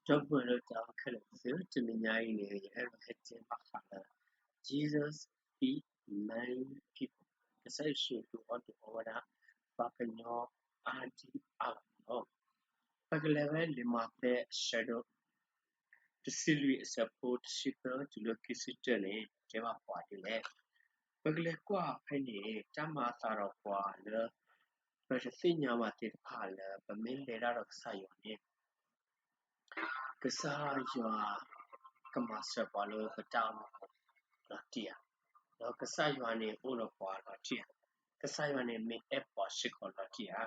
ဒီပုၢ်ဝဲၢ်ဒီးတၢ်ခဲလၢာ်သ့ၣ်ဧၢ, တနံၤညါအံၤန့ၣ် ယအဲၣ်ဒိးဟဲတဲဘၣ်ဃးလၢ Jesus feed many people, ကစၢ်ယ့ၣ်ၡူးဒုးအီၣ်ဒုးအီဝဲဒၣ် ပှၤကညီအါဒံအါဂၤန့ၣ်လီၤ. ပကလဲၤဝဲလံာ်မးသဲအဆၢဒိၣ် တဆံလွံၢ်အဆၢဖိတဆံသၢတုၤလၢခံဆံတၢန့ၣ် တဲဘၣ်ပှၤဒ်လဲၣ်. ပကလဲၤကွၢ်ဖဲန့ၣ် တၢ်မၤအသးဒီးပှၤလၢ ပတသ့ၣ်ညါဘၣ်သ့ၣ်တဖၣ်လၢ ပမ့ၢ်လဲၤတၢ်ဒီးကစၢ်ယွၤန့ၣ် ကစၢ်ယွၤကမၤစၢၤပှၤလၢပတၢ်အိၣ်မူပူၤလီၤတံၢ်ဧါ, ဒီးကစၢ်ယွၤန့ၣ်အိၣ်ဒီးပှၤလီၤတံၢ်ဧါ, ကစၢ်ယွၤန့ၣ်မ့ၢ်အဲၣ်ပှၤစ့ၢ်ကီးလီၤတံၢ်ဧါ.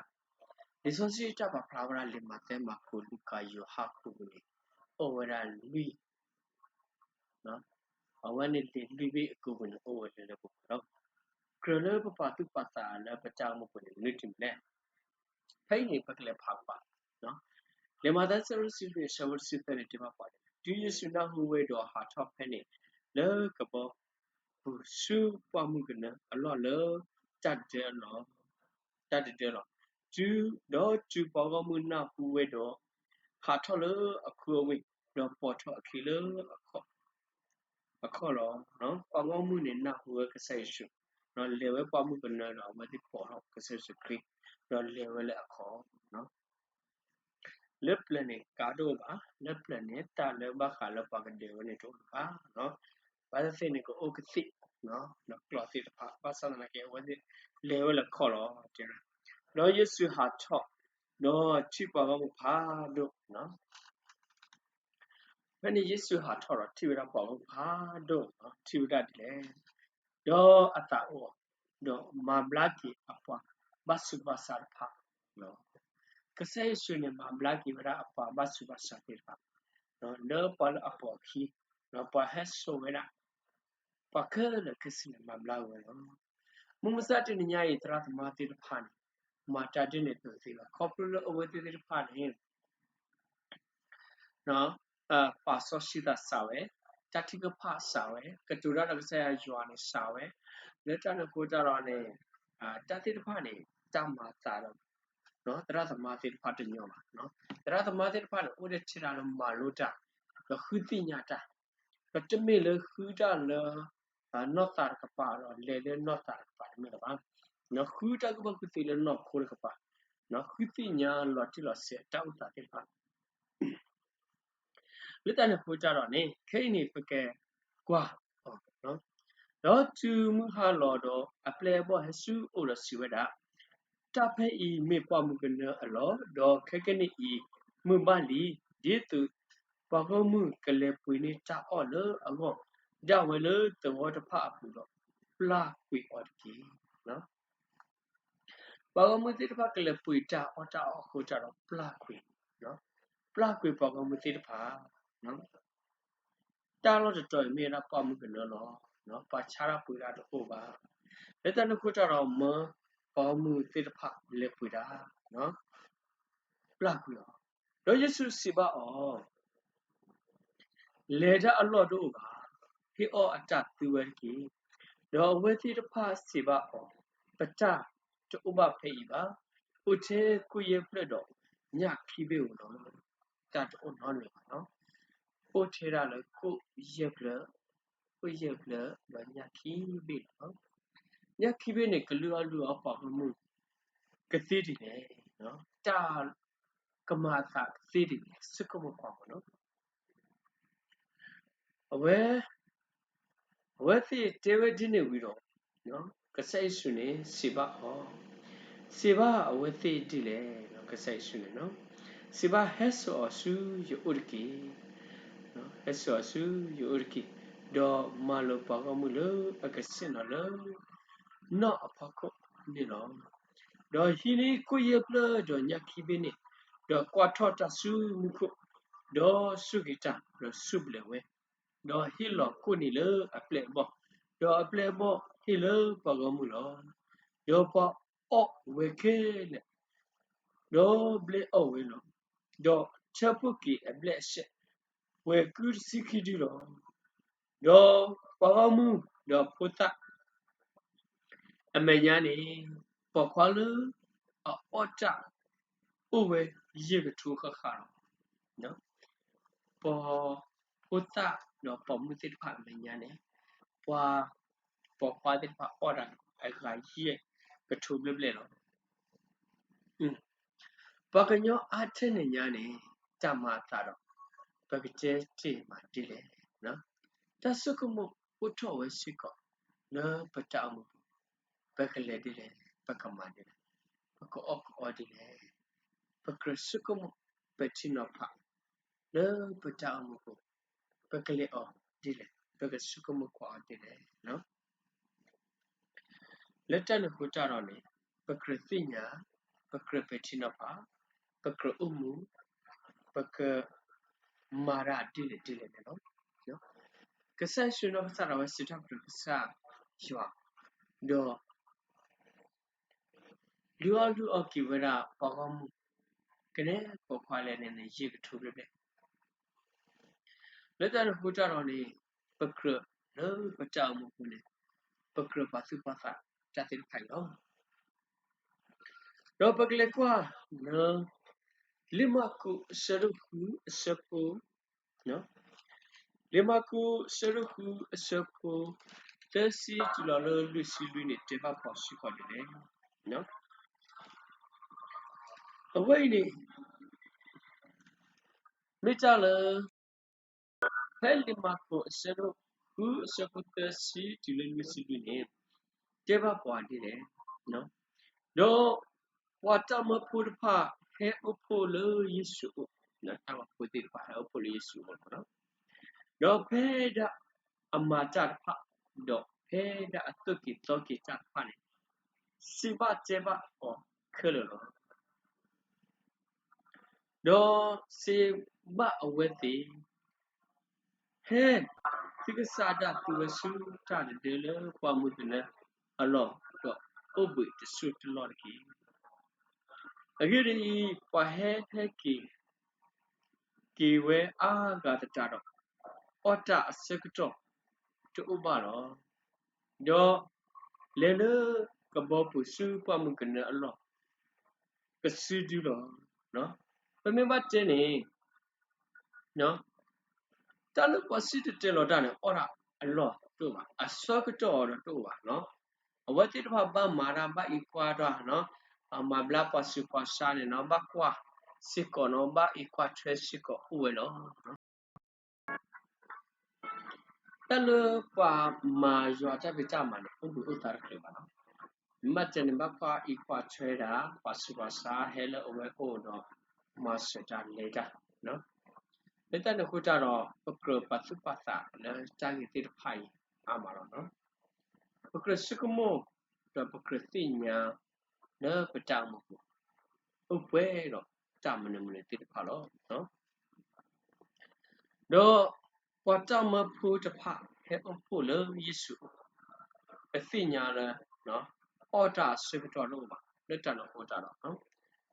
လံာ်စီဆှံတၢ်ပာ်ဖျါဝဲဒၣ်လံာ်မးသဲ မၢ်ကူး လူၤကၣ် ယိၤဟၣ်အပူၤန့ၣ် အိၣ်ဝဲဒၣ်လွံၢ် အဝဲန့ၣ်လံာ်လွံၢ်ဘ့ၣ်အကိပူၤန့ၣ် အိၣ်ဝဲလၢလၢပှဲၤပှဲၤလီၤ. ကြၢးလၢပပာ်သူၣ်ပာ်သးလၢပတၢ်အိၣ်မူပူၤန့ၣ် မနုၤတမံၤလဲၣ်. ဖဲအံၤန့ၣ် ပကလဲၤဖးကပၤ လံာ်မးသဲ ဆၢဒိၣ်တဆံလွံၢ်အဆၢဖိတဆံသၢန့ၣ် တဲဘၣ်ပှၤဒ်လဲၣ်. တုၤယ့ၣ်ၡူးနၢ်ဟူဝဲဒီးဟးထီၣ်ဖဲန့ၣ် လၢကဘီပူၤဆူပှၢ်မုၢ်ကနၢအလီၢ်လၢ တၢ်ဒၢလီၤ တၢ်တဒၢလီၤ. တုၤ ဒီးတုၤပှၤဂီၢ်မုၢ်နၢ်ဟူဝဲဒီး ဟးထီၣ်လၢအခူအဝ့ၢ်, ဒီးပိာ်ထီၣ်အခံလၢ အခီၣ်လီၤ. ပှၤဂီၢ်မုၢ်န့ၣ်နၢ်ဟူဝဲကစၢ်ယ့ၣ်ၡူး, ဒီးလဲၤဝဲပှၢ်မုၢ်ကနၢဒီး အဝဲသ့ၣ်ပိာ်ထီၣ်ကစၢ်ယ့ၣ်ၡူးခရံာ်, ဒီးလဲၤဝဲလၢအခီၣ် လၢပျၢၤန့ၣ် ကါတအိၣ်ဘၣ်, လၢပျၢၤန့ၣ် တၢ်လၢဘၣ်ဃးလၢပှၤကဒၢးဝဲန့ၣ်တအိၣ်ဘၣ်. ဘၣ်သ့ၣ်သ့ၣ်န့ၣ် ကအိၣ်ကသ့ၣ် ဒီးကျီၢ်သ့ၣ်တဖၣ်, ဘၣ်ဆၣ်သနာ်က့ အဝဲသ့ၣ်လဲၤဝဲလၢခီၣ်လီၤ. ဒီးယ့ၣ်ၡူးဟးထီၣ်, ဒီးထံၣ်ပှၤဂီၢ်မုၢ်ဖးဒိၣ် ဖဲန့ၣ်ယ့ၣ်ၡူးဟးထီၣ်ဒီးထံၣ်ဝဲဒၣ်ပှၤဂီၢ်မုၢ်ဖးဒိၣ်, ထံၣ်ဝဲဒၣ်ဒ်လဲၣ်, ဒီးအသးအိၣ်, ဒီးမၤဘျါက့ၤအပှၤဘၣ်ဆူးဘၣ်ဆါတဖၣ်လီၤ. ကစၢ်ယ့ၣ်ၡူးန့ၣ် မၤဘျါက့ၤဝဲဒၣ်အပှၤဘၣ်ဆူးဘၣ်ဆါသ့ၣ်တဖၣ်, လၢပှၤလၢအပိာ်အခံ, ဒီးပှၤဟဲစိာ်ဝဲဒၣ် ပှၤခဲလၢာ်ခဲဆ့န့ၣ် မၤဘျါဝဲလီၤ. မုၢ်မဆါတနံၤညါအံၤ သရၣ်သမါသ့ၣ်တဖၣ်န့ၣ် မၤတၢ်ဒ်န့ၣ်တသ့ဘၣ်. ခီဖျိလၢအဝဲသ့ၣ်သ့ၣ်တဖၣ်န့ၣ် ပာ်စီဆှံသးစှၤဝဲ, တၢ်ထုကဖၣ်စှၤဝဲ, ကတိၤတၢ်ဒီးကစၢ်ယွၤန့ၣ်စှၤဝဲ, လၢတၢ်န့ၣ်အဃိတၢ်ဒီးန့ၣ် တၢ်သ့ၣ်တဖၣ်န့ၣ် တၢ်မၤအသးဒီး သရၣ်သမါသ့ၣ်တဖၣ်တညီဘၣ်. သရၣ်သမါသ့ၣ်တဖၣ်န့ၣ် အိၣ်ထဲထဲဒၣ်လၢမၤလိတၢ်, ဒီးဃုသ့ၣ်ညါတၢ်, ဒီးတမ့ၢ်လၢဃုတၢ်လၢ နီၢ်သးတကပၤဒီးလဲၤလၢနီၢ်သးတကပၤတမ့ၢ်လၢၤဘၣ်. ဒီးဃုတၢ်ကူၣ်ဘၣ်ကူၣ်သ့လၢနီၢ်ခိတကပၤ, ဒီးဃုသ့ၣ်ညါလီၤတံၢ်လီၤဆဲးတၢ်အိၣ်သးသ့ၣ်တဖၣ် လၢတၢ်န့ၣ်အဃိတၢ်ဒီးန့ၣ် ခဲအံၤန့ၣ် ပကကွၢ်အီၤ, ဒီးတုၤမုၢ်ဟါလီၤဒီး အပျဲၢ်အဘီၣ်ဟဲဆူအအိၣ်ဒီးစံးဝဲဒၣ်, တၢ်ဖဲအံၤမ့ၢ်ပှၢ်မုၢ်ကနၢအလီၢ်, ဒီးခဲကနံၣ်အံၤမုၢ်ဘၣ်လံ, ဒ်သိးပှၤဂီၢ်မုၢ်ကလဲၤပှ့ၤန့ၢ်တၢ်အီၣ်လၢအဂီၢ် ဒၣ်ဝဲလၢသဝီတဖၣ်အပူၤဒီး ပျၢ်ကွံာ်အီၤတက့ၢ်. ပှၤဂီၢ်မုၢ်သ့ၣ်တဖၣ်ကလဲၤပှ့ၤတၢ်အီၣ်တၢ်အီအဃိတၢ်ဒီးပျၢ်ကွံာ်, ပျၢ်ကွံာ်ပှၤဂီၢ်မုၢ်သ့ၣ်တဖၣ်. တၢ်လီၢ်တတီၤအံၤမ့ၢ်ဝဲဒၣ်ပှၢ်မုၢ်ကနၢလီၤ. ပှၤဆါတၢ်ပှ့ၤတၢ်တအိၣ်ဘၣ်. လၢတၢ်န့ၣ်အဃိတၢ်ဒီးမၢပှၤဂီၢ်မုၢ်သ့ၣ်တဖၣ်လဲၤပှ့ၤတၢ် ပျၢ်ကွံာ်အီၤ. ဒီးယ့ၣ်ၡူးစံးဘၣ်အီၤ, လဲၤတၢ်အလီၢ်တအိၣ်ဘၣ်, ဟ့ၣ်အီၣ်အတၢ်သုဝဲတက့ၢ်. ဒီးအဝဲသ့ၣ်တဖၣ်စံးဘၣ်အီၤ, ပတၢ်တအိၣ်ဘၣ်ဖဲအံၤဘၣ်, အိၣ်ထဲကိၣ်ယဲၢ်ဖျၢၣ်ဒီးညၣ်ခံဘ့ၣ်ဧိၤလီၤ. တၢ်တအိၣ်နီတမံၤဘၣ်လီၤ. အိၣ်ထဲဒၣ်လၢကိၣ်ယဲၢ်ဖျၢၣ်, ကိၣ်ယဲၢ်ဖျၢၣ်ဒီးညၣ်ခံဘ့ၣ်လီၤ. ညၣ်ခံဘ့ၣ်န့ၣ် ကလုၢ်အီၣ်လုၢ်အီပှၤဂီၢ်မုၢ်ကသ့ဒ်လဲၣ်, တၢ်ကမၤအသးကသ့ဒ်လဲၣ် ဆိကမိၣ်ကွၢ်မးလီၤ. အဝဲ အဝဲသ့ၣ်တဲဝဲဒ်န့ၣ်ဝံၤဒီး ကစၢ်ယ့ၣ်ၡူးန့ၣ်စံးဘၣ်အီၤ, စံးဘၣ်အဝဲသ့ၣ်ဒ်လဲၣ်, ကစၢ်ယ့ၣ်ၡူးန့ၣ် စံးဘၣ် ဟဲစိာ်အီၤဆူယအိၣ်တက့ၢ်. ဟဲစိာ်အီၤဆူယအိၣ်တက့ၢ်, ဒီးမၤလိာ်ပှၤဂီၢ်မုၢ်လၢအကဆ့ၣ်နီၤလၢ နီၣ်အဖီခိၣ်န့ၣ်လီၤ. ဒီးဟံးန့ၢ်ကိၣ်ယဲၢ်ဖျၢၣ်ဒီးညၣ်ခံဘ့ၣ်န့ၣ်, ဒီးကွၢ်ထီၣ်တၢ်ဆူမူခိၣ်, ဒီးဆိၣ်ဂ့ၤတၢ်ဒီးစူၢ်ဘျဲးဝဲ, ဒီးဟ့ၣ်လီၤကိၣ်န့ၣ်လၢအပျဲၢ်အဘီၣ်, ဒီးအပျဲၢ်အဘီၣ်ဟ့ၣ်လၢပှၤဂီၢ်မုၢ်လီၤ. ဒီးပှၤအီၣ်ဝဲခဲလၢာ် ဒီးဘျဲၣ်အီၣ်ဝဲလီၤ. ဒီးဆၢဖှိၣ်က့ၤအဘျဲၣ်အရှဲ ဝဲၤကုတဆံခံဒုလီၤ. ဒီးပှၤဂီၢ်မုၢ်ဒီးဖိသၣ်အမဲာ်ညါန့ၣ် ပိာ်ခွါလၢအအီၣ်တၢ်အိၣ်ဝဲယဲၢ်ကထိဃၣ်ဃၣ်လီၤ. ပှၤဖိသၣ်ဒီးပိာ်မုၣ်သ့ၣ်တဖၣ်အမဲာ်ညါန့ၣ် ပှၤပိာ်ခွါသ့ၣ်တဖၣ်အီၣ်တၢ်အဂၤယဲၢ်ကထိဘျဲၣ်ဘျဲၣ်လီၤ. ပှၤကညီအါထဲန့ၣ်ညါန့ၣ် တၢ်မၤအသးဒီး ပကတဲတ့ၢ်မၤဒ်လဲၣ်. တၢ်ဆိကမိၣ်အိၣ်ထီၣ်ဝဲစ့ၢ်ကီး လၢပတၢ်အိၣ်မူပူၤ, ပကလဲၤဒ်လဲၣ်, ပကမၤဒ်လဲၣ်, ပကအီၣ်ကအီဒ်လဲၣ်, ပကြၢးဆိကမိၣ်ပဲာ်ထံနီၤဖး လၢပတၢ်အိၣ်မူပူၤ, ပကလဲၤအီၤဒ်လဲၣ်, ပကဆိကမိၣ်ကွၢ်အီၤဒ်လဲၣ်. လၢတၢ်န့ၣ်အဃိတၢ်ဒီးန့ၣ် ပကြၢးသ့ၣ်ညါ, ပကြၢးပဲာ်ထံနီၤဖး, ပကြၢးအိၣ်မူ, ပကမၤတၢ်ဒ်လဲၣ်ဒ်လဲၣ်န့ၣ်လီၤ. ကစၢ်ယ့ၣ်ၡူးနီၢ်ကစၢ်ဒၣ်ဝဲစံးထီၣ်ပတြၢၤကစၢ်ယွၤ, ဒီး လုၢ်အီၣ်လုၢ်အီက့ၤဝဲဒၣ်ပှၤဂီၢ်မုၢ် ကနဲပိာ်ခွါလဲၣ်န့ၣ်န့ၣ် ယဲၢ်ကထိဘျဲၣ်ဘျဲၣ် လၢတၢ်န့ၣ်အဃိတၢ်ဒီးန့ၣ် ပကြၢးလၢပတၢ်အိၣ်မူပူၤန့ၣ် ပကြၢးပာ်သူၣ်ပာ်သးတၢ်သ့ၣ်တဖၣ်အံၤလီၤ. ဒီးပကလဲၤကွၢ်လၢ လံာ်မၢ်ကူးအဆၢဒိၣ်ဃုအဆၢဖိ, လံာ်မၢ်ကူးအဆၢဒိၣ်ဃုအဆၢဖိ သၢဆံတုၤလီၤလၢလွံၢ်ဆံလွံၢ်န့ၣ် တဲဘၣ်ပှၤစ့ၢ်ကီးဒ်လဲၣ်. အဝဲအံၤန့ၣ် မ့ၢ်တၢ်လၢ ဖဲလံာ်မၢ်ကူးအဆၢဒိၣ်ဃုအဆၢဖိသၢဆံတုၤလၢလွံၢ်ဆံလွံၢ်န့ၣ် တဲဘၣ်ပှၤဒ်လဲၣ်. ဒီးပှၤတၢ်မၢဖိတဖၣ်ဟဲအိၣ်ဖှိၣ်လၢယ့ၣ်ၡူးအအိၣ်, တၢ်မၢဖိသ့ၣ်တဖၣ်ဟဲအိၣ်ဖှိၣ်လၢယ့ၣ်ၡူးအအိၣ်လီၤ. ဒီးဖဲဒၣ်အမၤတၢ်တဖၣ်, ဒီးဖဲဒၣ်အသိၣ်က့ၤသီက့ၤတၢ်တဖၣ်န့ၣ် စံးဘၣ်တဲဘၣ်အီၤခဲလၢာ်လီၤ. ဒီးစံးဘၣ်အဝဲသ့ၣ်, ဟဲ, သုကစၢ်ဒၣ်သူဝဲဆူတၢ်တဒၢလၢပှၢ်မုၢ်ကနၢအလီၢ်, ဒီးအိၣ်ဘှံးတစိၢ်တလီၢ်တက့ၢ်. အဂ့ၢ်ဒ်အံၤ, ပှၤဟဲဟဲက့ၤ က့ၤဝဲအါဂၤသတးဒီး, အီၣ်တၢ်အဆၢကတီၢ်တအိၣ်ဘၣ်လီၤ. ဒီးလဲၤလၢကဘီပူၤဆူပှၢ်မုၢ်ကနၢအလီၢ် ကစုဒုလီၤ. ပမ့ၢ်ဘၣ်တဲန့ၣ်, တၢ်လၢပှၤစံၣ်တဲၤတဲလီၤတၢ်န့ၣ် အီၣ်တၢ်အလီၢ်တအိၣ်ဘၣ်, အဆၢကတီၢ်အီၤဒီးတအိၣ်ဘၣ်. အဝဲသ့ၣ်တဖၣ်ဘၣ်မၤတၢ် ဘၣ်အံးကွၢ်တၢ်, မၤဘျါပှၤဆူးပှၤဆါန့ၣ်နီၤ ဘၣ်ကွၢ်စ့ၢ်ကီးနီၤ ဘၣ်အံးကွၢ်ထွဲစ့ၢ်ကီးအိၣ်ဝဲလီၤ. တၢ်လၢပှၤမၤယွၤတၢ်ဖံးတၢ်မၤန့ၣ် အိၣ်ဘှံးအိၣ်သါတချုးဘၣ်နီၤ. မ့ၢ်တဲန့ၣ် ဘၣ်ကွၢ်အံးကွၢ်ထွဲတၢ် ပှၤဆူးပှၤဆါဟဲလၢအဝဲအိၣ်ဒီး မၤစၢၤတၢ်လဲၤတၢ် လၢတၢ်န့ၣ်အဃိတၢ်ဒီး ပကြၢးပာ်သူၣ်ပာ်သးလၢတၢ်ဂ့ၢ်သ့ၣ်တဖၣ်အံၤအါမးလီၤ. ပကြၢးဆိကမိၣ် ဒီးပကြၢးသ့ၣ်ညါ လၢပတၢ်အိၣ်မူပူၤ အိၣ်ပှဲၤဒီးတၢ်မနုၤမနုၤသ့ၣ်တဖၣ်လီၤ. ဒီးပှၤတၢ်မၢဖိတဖၣ်ဟဲအိၣ်ဖှိၣ်လၢယ့ၣ်ၡူးအအိၣ် ပသ့ၣ်ညါလၢ အီၣ်တၢ်အဆၢကတီၢ်တအိၣ်ဘၣ် လၢတၢ်န့ၣ်အဃိတၢ်ဒီး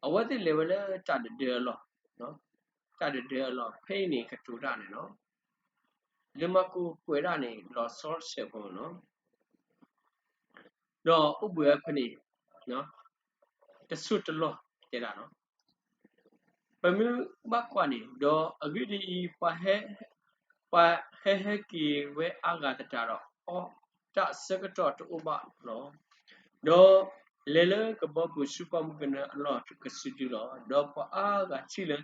အဝဲသ့ၣ်လဲၤဝဲလၢတၢ်တဒၢအလီၢ်, တၢ်တဒၢအလီၢ် ဖဲအံၤန့ၣ်ကတိၤတၢ်န့ၣ်လီၤ. လံာ်မၢ်ကူးကွဲးဒၣ်န့ၣ် လီၤဆီတစဲးဖိလီၤ. ဒီးအိၣ်ဘှံးဝဲဖဲန့ၣ် တစိၢ်တလီၢ်တဲဒၣ်လီၤ. ပမ့ၢ်ဘၣ်ကွၢ်န့ၣ် ဒီးအဂ့ၢ်ဒ်အံၤ, ပှၤဟဲဟဲက့ၤဝဲအါဂၤသတးဒီး အီၣ်တၢ်အဆၢကတီၢ်တအိၣ်ဘၣ်လီၤ. ဒီးလဲၤလၢကဘီပူၤဆူပှၢ်မုၢ်ကနၢအလီၢ်ကစုဒုလီၤ. ဒီးပှၤအါဂၤထံၣ်လၢ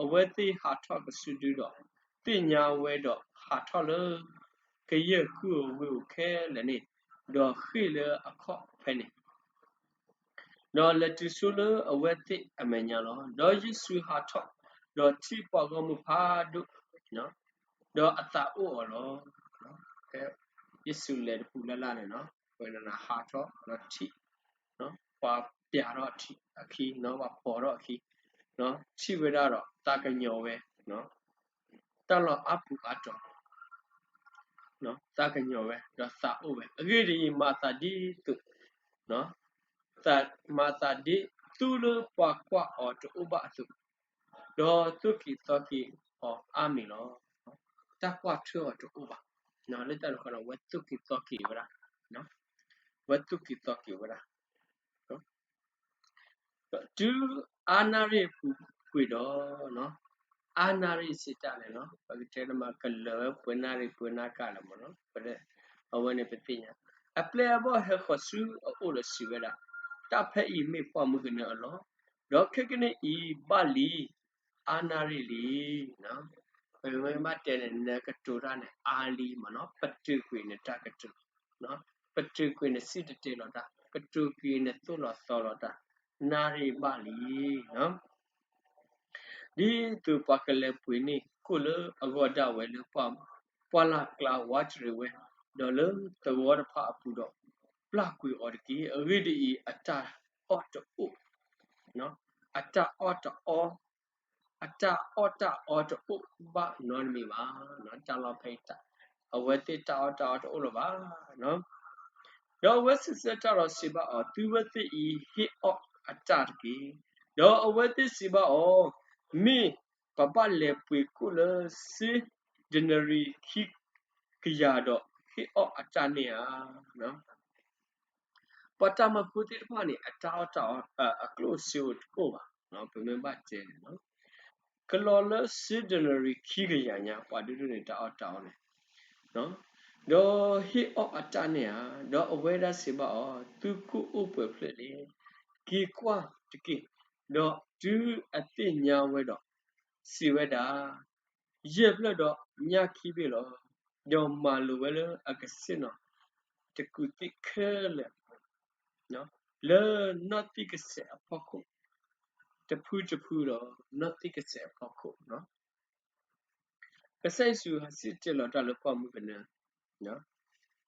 အဝဲသ့ၣ်ဟးထီၣ်ကစုဒုဒီး သ့ၣ်ညါဝဲဒီးဟးထီၣ်လၢ ကယဲၢ်ကုၢ်အဝ့ၢ်အိၣ်ခဲလၢာ်န့ၣ်, ဒီးဃ့ၢ်လၢအခီၣ်ဖဲန့ၣ် ဒီးလဲၤတုၤဆူလၢအဝဲသ့ၣ်အမဲာ်ညါလီၤ. ဒီးယ့ၣ်ၡူးဟးထီၣ်, ဒီးထံၣ်ပှၤဂီၢ်မုၢ်ဖးဒိၣ်, ဒီးအသးအိၣ်အီၤလီၤ. ယ့ၣ်ၡူးလဲၤတပူၤလၢ်လၢ်န့ၣ်နီၤ, ဝဲနၤဟးထီၣ်ဒီးထံၣ်, ပှၤပျးထီၣ်အခံ, ပှၤဖီၣ်ထီၣ်အခံ, ထံၣ်ဝဲဒၣ်ဒီးသးကညီၤဝဲ, တၢ်လီၢ်အါပူၤအါတီၤ သးကညီၤဝဲ ဒီးသးအိၣ်ဝဲ. အဂ့ၢ်ဒ်အံၤ, မၤသးဒ်သိး, မၤသးဒ်သိးလၢပှၤကွၢ်အီၤတအိၣ်ဘၣ်အသိး, ဒီးသိၣ်က့ၤသီက့ၤအီၤအါမံၤလီၤ. တၢ်ကွၢ်ထွဲအီၤတအိၣ်ဘၣ်. လၢတၢ်န့ၣ်အဃိဒီး ဝဲသိၣ်က့ၤသီက့ၤဝဲဒၣ်, ဝဲသိၣ်က့ၤသီက့ၤဝဲဒၣ်. တုၤအါနၣ်ရံၣ်ပူၤကွံာ်ဒီး, အါနၣ်ရံၣ်စံးတၢ်န့ၣ်လီၤ. ပကတဲတမး ကလၢာ်ဝဲပှဲၤနၣ်ရံၣ်ပှဲၤနၣ်ကၣ်လၢၤမ့ၢ်နီၤ, အဝဲန့ၣ်ပသ့ၣ်ညါ. အပျဲၢ်အဘီၣ်ဟဲဃီၤဆူအအိၣ်ဒီးစံးဝဲဒၣ်, တၢ်ဖဲအံၤမ့ၢ်ပှၢ်မုၢ်ကနၢအလီၢ်, ဒီးခဲကနံၣ်အံၤဘၣ်လံ, အါနၣ်ရံၣ်လံ. ပမ့ၢ်ဘၣ်တဲန့ၣ် နကတိၤတၢ်န့ၣ် အါလံမ့ၢ်နီၤ, ပတုာ်ကွံာ်နတၢ်ကတိၤ, ပတုာ်ကွံာ်နစံၣ်တဲၤတဲလီၤတၢ်, ပတုာ်ကွံာ်နသိၣ်လီၤသီလီၤတၢ်, နၣ်ရံၣ်ဘၣ်လံ. ဒ်သိးပှၤကလဲၤပှ့ၤန့ၢ်ကိၣ်လၢအဂီၢ်ဒၣ်ဝဲလၢ ပှၢ်လၢ်ကျါဝးတရံးဝဲ, ဒီးလၢသဝီတဖၣ်အပူၤဒီး ပျၢ်ကွံာ်အီၤတက့ၢ်. အဂ့ၢ်ဒ်အံၤ, အတၢ်အီၣ်တအိၣ်, အတၢ်အီၣ်တအီ, အတၢ်အီၣ်တၢ်အီတအိၣ်ဘၣ်နီတမံၤဘၣ်. တၢ်လီၢ်ဖဲအံၤ အဝဲသ့ၣ်တၢ်အီၣ်တၢ်အီတအိၣ်လၢၤဘၣ်. ဒီးအဝဲစံးဆၢတၢ်ဒီးစံးဘၣ်အီၤ, သုဝဲသ့ၣ်အံၤဟ့ၣ်အီၣ်အတၢ်တက့ၢ်. ဒီးအဝဲသ့ၣ်စံးဘၣ်အီၤ, မ့ၢ်ပဘၣ်လဲၤပှ့ၤကိၣ်လၢစ့ဒနရံၤခံကယၤဒီး ဟ့ၣ်အီၣ်အတၢ်န့ၣ်ဧါ. ပှၤတၢ်မၢဖိသ့ၣ်တဖၣ်န့ၣ် အတၢ်အီၣ်တၢ်အီ အကျိၣ်စ့အိၣ်တအိၣ်ဘၣ်, ပမ့ၢ်ဘၣ်တဲန့ၣ်လီၤ. ကလီၤလၢစ့ဒနရံၤခံကယၤညါ ပှၤဒိၣ်ဒိၣ်န့ၣ် တၢ်အီၣ်တၢ်အီန့ၣ် ဒီးဟ့ၣ်အီၣ်အတၢ်န့ၣ်ဧါ. ဒီးအဝဲဒၣ်စံးဘၣ်အီၤ, သုကိၣ်အိၣ်ပှဲၤဖျၢၣ်လဲၣ်. က့ၤကွၢ်တက့ၢ်. ဒီးတုၤအသ့ၣ်ညါဝဲဒီး စံးဝဲဒၣ်, ယဲၢ်ဖျၢၣ်ဒီးညၣ်ခံဘ့ၣ်လီၤ. ဒီးမၤလိာ်ဝဲလၢအကဆ့ၣ်နီၤ တကူးသ့ၣ်ခဲလၢာ် လၢနီၢ်သံၣ်ကစဲးအဖီခိၣ် တဖုတဖုဒီး နီၢ်သံၣ်ကစဲးအဖီခိၣ် ကစၢ်ယ့ၣ်ၡူးစံၣ်တဲၤတဲလီၤတၢ်လၢပှၢ်မုၢ်ကနၢ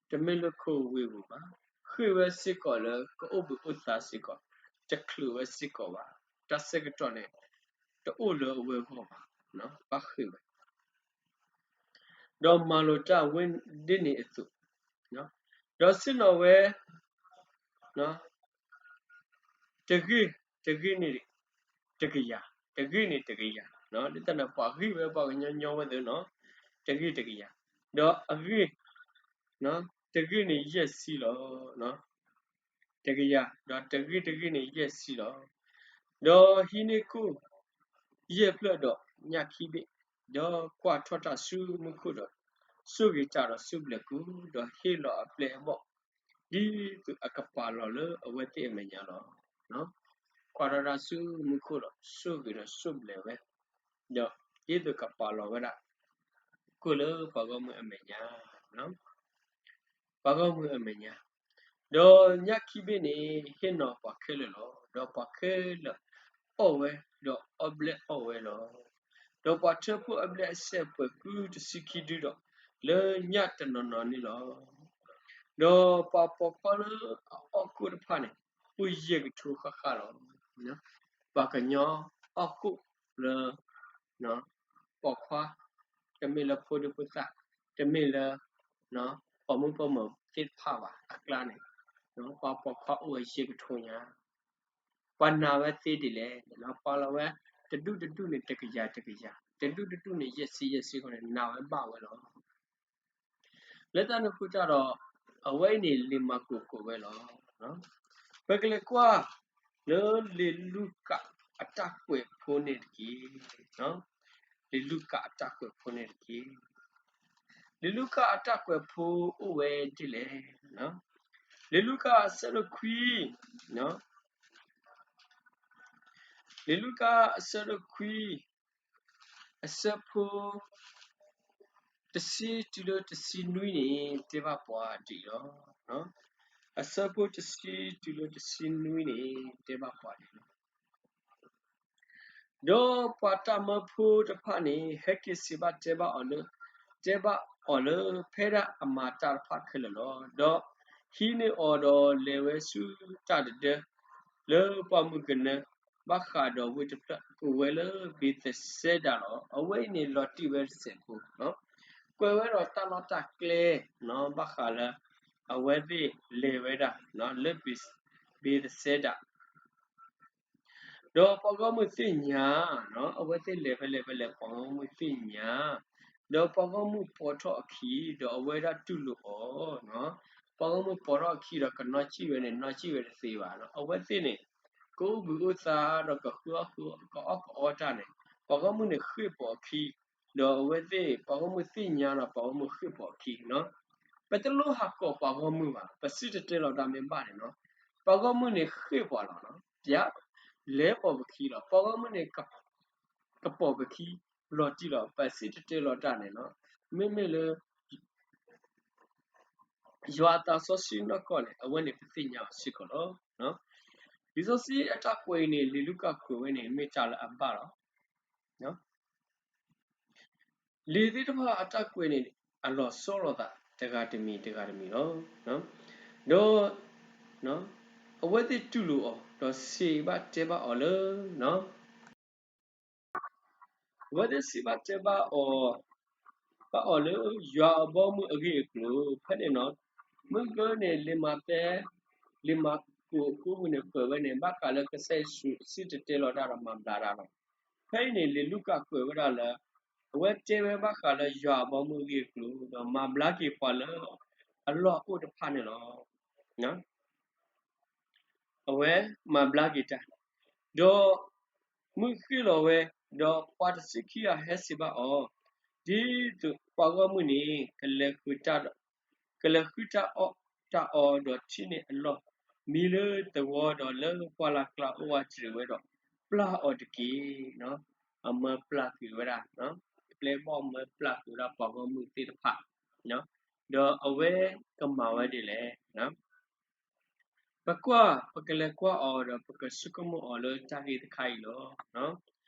တမ့ၢ်လၢခိၣ်ဝ့ၢ်ပူၤဘၣ်, ဃ့ၢ်ဝဲစ့ၢ်ကီးလၢကအိၣ်ဘှံးအိၣ်သါစ့ၢ်ကီး, တချုးဝဲစ့ၢ်ကီးဘၣ်, တၢ်ဆၢကတီၢ်န့ၣ် တအိၣ်လၢအဝဲအဂီၢ်ဘၣ်, ဘၣ်ဃ့ၢ်ဝဲ ဒီးမၤလိာ်တၢ်ဝဲဒ်န့ၣ်အသိး, ဒီးဆ့ၣ်နီၤဝဲ တဂ့ၢ်, တဂ့ၢ်န့ၣ်တကယၤ, တဂ့ၢ်န့ၣ်တကယၤ, ဒ်သိးန့ၣ် ပှၤဂံၢ်ဝဲပှၤကညီညီဝဲသ့ၣ်နီၤ, တဂ့ၢ်တကယၤ, ဒီးအဂ့ၢ် တဂ့ၢ်န့ၣ်ယဲၢ်ဆံလီၤ. တကယၤ, ဒီးတဂ့ၢ်တဂ့ၢ်န့ၣ်ယဲၢ်ဆံလီၤ. ဒီးဟံးန့ၢ်ကိၣ် ယဲၢ်ဖျၢၣ်ဒီးညၣ်ခံဘ့ၣ်, ဒီးကွၢ်ထီၣ်တၢ်ဆူမူခိၣ်ဒီး ဆိၣ်ဂ့ၤတၢ်ဒီးစူၢ်ဘျဲးကုၢ်, ဒီးဟ့ၣ်လီၤအပျဲၢ်အဘီၣ် ဒ်သိးအကပာ်လီၤလၢအဝဲသ့ၣ်အမဲာ်ညါလီၤ. ကွၢ်ထီၣ်တၢ်ဆူမူခိၣ်ဒီး ဆိၣ်ဂ့ၤဒီးစူၢ်ဘျဲးဝဲ, ဒီးဒ်သိးကပာ်လီၤဝဲဒၣ် ကိၣ်လၢပှၤဂီၢ်မုၢ်အမဲာ်ညါ ပှၤဂီၢ်မုၢ်အမဲာ်ညါ, ဒီးညၣ်ခံဘ့ၣ်န့ၣ် ဟ့ၣ်နီၤပှၤခဲလၢာ်လီၤ. ဒီးပှၤခဲလၢာ်အီၣ်ဝဲ, ဒီးအီၣ်ဘျဲၣ်အီၣ်ဝဲလီၤ. ဒီးပှၤထၢဖှိၣ်အဘျဲၣ်အစဲးပှဲၤဃုတဆံခံဒုဒီး လၢညၣ်တနီၤနီၤန့ၣ်လီၤ. ဒီးပှၤပိာ်ခွါလၢအအီၣ်ကိၣ်တဖၣ်န့ၣ် အိၣ်ယဲၢ်ကထိဃၣ်ဃၣ်လီၤ. ပှၤကညီအီၣ်ကိၣ်လၢ ပိာ်ခွါ, တမ့ၢ်လၢဖိဒံဖိသၣ်, တမ့ၢ်လၢ ပိာ်မုၣ်ပိာ်မၢၤသ့ၣ်တဖၣ်ဘၣ်အကျါန့ၣ်, ပှၤပိာ်ခွါအိၣ်ဝဲယဲၢ်ကထိညါ, ပှၤနာ်ဝဲသ့ဒ်လဲၣ်, ပာ်လီၤဝဲ တဒူၣ်တဒူၣ်န့ၣ် တကယၤတကယၤ, တဒူၣ်တဒူၣ်န့ၣ် ယဲၢ်ဆံယဲၢ်ဆံဃီန့ၣ် နာ်ဝဲဘၣ်ဝဲလီၤ. လၢတၢ်န့ၣ်အဃိတၢ်ဒီး အဝဲအံၤန့ၣ် လံာ်မၢ်ကူးကိးဝဲလီၤ. ပကလဲၤကွၢ်လၢလံာ်လူၤကၣ်အတၢ်ကွဲးဖိန့ၣ်တက့ၢ်. လံာ်လူၤကၣ်အတၢ်ကွဲးဖိန့ၣ်တက့ၢ်. လံာ်လူၤကၣ်အတၢ်ကွဲးဖိအိၣ်ဝဲဒ်လဲၣ်. လံာ်လူၤကၣ်အဆၢဒိၣ်ခွံ, လံာ်လူၤကၣ်အဆၢဒိၣ်ခွံ, အဆၢဖိ တဆံတုၤလၢတဆံနွံန့ၣ် တဲဘၣ်ပှၤဒ်အံၤလီၤ. အဆၢဖိတဆံတုၤလၢတဆံနွံန့ၣ် တဲဘၣ်ပှၤဒ်အံၤလီၤ. ဒီးပှၤတၢ်မၢဖိတဖၣ်န့ၣ် ဟဲက့ၤစံးဘၣ်တဲဘၣ်အီၤလၢ, တဲဘၣ်အီၤလၢဖဲဒၣ်အမၤတၢ်တဖၣ်ခဲလၢာ်လီၤ. ဒီးဟံးန့ၢ်အီၤဒီးလဲၤဝဲဆူတၢ်တဒၢ လၢပှၢ်မုၢ်ကနၢ ဘၣ်ဃးဒီးဝ့ၢ်တဖျၢၣ် ကိးဝဲလၢဘ့းသစဲဒၤလီၤ. အဝဲအံၤန့ၣ်လီၤတံၢ်ဝဲတစဲးဖိ, ကွဲးဝဲဒီးတၢ်လီၢ်တၢ်ကျဲ ဘၣ်ဃးလၢ အဝဲသ့ၣ်လဲၤဝဲဒၣ် လၢဘ့းသစဲဒၤ ဒီးပှၤဂီၢ်မုၢ်သ့ၣ်ညါ, အဝဲသ့ၣ်လဲၤဖဲလဲၣ်ဖဲလဲၣ် ပှၤဂီၢ်မုၢ်သ့ၣ်ညါ, ဒီးပှၤဂီၢ်မုၢ်ပိာ်ထီၣ်အခံ, ဒီးအဝဲဒၣ်တူၢ်လိာ်အီၤ, ပှၤဂီၢ်မုၢ်ပိာ်ထီၣ်အခံဒီးကနီၣ်စံၣ်ဝဲန့ၣ် နီၣ်စံၣ်ဝဲတသ့ဘၣ်. အဝဲသ့ၣ်န့ၣ် ကအိၣ်ဘှံးအိၣ်သါဒီးကဃုအီၣ်ဃု ကအီၣ်ကအီတၢ်န့ၣ် ပှၤဂီၢ်မုၢ်န့ၣ်ဃ့ၢ်ပိာ်အခံ, ဒီးအဝဲသ့ၣ်ပှၤဂီၢ်မုၢ်သ့ၣ်ညါဒီးပှၤဂီၢ်မုၢ်ဃ့ၢ်ပိာ်အခံနီၤ. ပတလိၣ်ဟးကိးပှၤဂီၢ်မုၢ်ဘၣ်, ပစံၣ်တဲၤတဲလီၤတၢ်မ့ၢ်ဘၣ်န့ၣ်နီၤ, ပှၤဂီၢ်မုၢ်န့ၣ်ဃ့ၢ်ပှၤလီၤနီၤ, ပျဲ, လဲၤပိာ်ပခံလီၤ. ပှၤဂီၢ်မုၢ်န့ၣ် ကပိာ်ပခံလီၤတံၢ်လီၤ. ပစံၣ်တဲၤတဲလီၤတၢ်န့ၣ်နီၤ, မ့မ့ၢ်လၢ ယွၤအသးစီဆှံနီၢ်ကီၢ်န့ၣ် အဝဲန့ၣ်ပသ့ၣ်ညါအီၤစ့ၢ်ကီးလီၤ. လံာ်စီဆှံအတၢ်ကွဲးအံၤန့ၣ် လံာ်လူၤကၣ်ကွဲးဝဲန့ၣ် မ့ၢ်တၢ်လၢအဘၣ်လီၤ. လံာ်သ့ၣ်တဖၣ်အတၢ်ကွဲးန့ၣ် အလီၤဆီလိာ်သးတဂၤတမံၤတဂၤတမံၤလီၤ. ဒီး အဝဲသ့ၣ်တူၢ်လိာ်အီၤ ဒီးစံးဘၣ်တဲဘၣ်အီၤလၢ အဝဲသ့ၣ်စံးဘၣ်တဲဘၣ်အီၤ, ဘၣ်အီၤလၢ ယွၤအဘီအမုၢ်အဂ့ၢ်အကျိၤ ဖဲန့ၣ်နီၤ, မုၢ်ကၢန့ၣ် လံာ်မးသဲ, လံာ်မၢ်ကူးအကိပူၤန့ၣ် ကွဲးဝဲန့ၣ် ဘၣ်ဃးလၢကစၢ်ယ့ၣ်ၡူးစံၣ်တဲၤတဲလီၤတၢ်ဒီးမၤဘျါတၢ်လီၤ. ဖဲအံၤန့ၣ် လံာ်လူၤကၣ်ကွဲးဝဲဒၣ်လၢ အဝဲတဲဝဲဘၣ်ဃးလၢယွၤအဘီအမုၢ်အဂ့ၢ်အကျိၤ ဒီးမၤဘျါက့ၤပှၤလၢအလီၢ်အအိၣ်တဖၣ်န့ၣ်လီၤ. အဝဲမၤဘျါက့ၤတၢ်, ဒီးမုၢ်ဃ့ၢ်လီၤဝဲ, ဒီးပှၤတဆံခံဂၤဟဲစံးဘၣ်အီၤ, ဒ်သိးပှၤဂီၢ်မုၢ်န့ၣ် ကလဲၤဃုာ်တၢ်ဒီး, ကလဲၤဃုတၢ်အီၣ်တၢ်အီဒီးထံၣ်န့ၢ်အလီၢ်မံလၢသဝီဒီးလၢပှၢ်လၢ်ကျါအိၣ်ဝဲတရံးဝဲဒီး ပျၢ်အီၤတက့ၢ်. အမၢပျၢ်ကွံာ်ဝဲဒၣ်, အပျဲၢ်အဘီၣ်မၢပျၢ်ကွံာ်ဝဲဒၣ်ပှၤဂီၢ်မုၢ်သ့ၣ်တဖၣ်, ဒီးအဝဲကမၤဝဲဒ်လဲၣ်. ပကွၢ်, ပကလဲၤကွၢ်အီၤဒီးပကဆိကမိၣ်အီၤလၢတၢ်ဂ့ၢ်တခါအံၤလီၤ.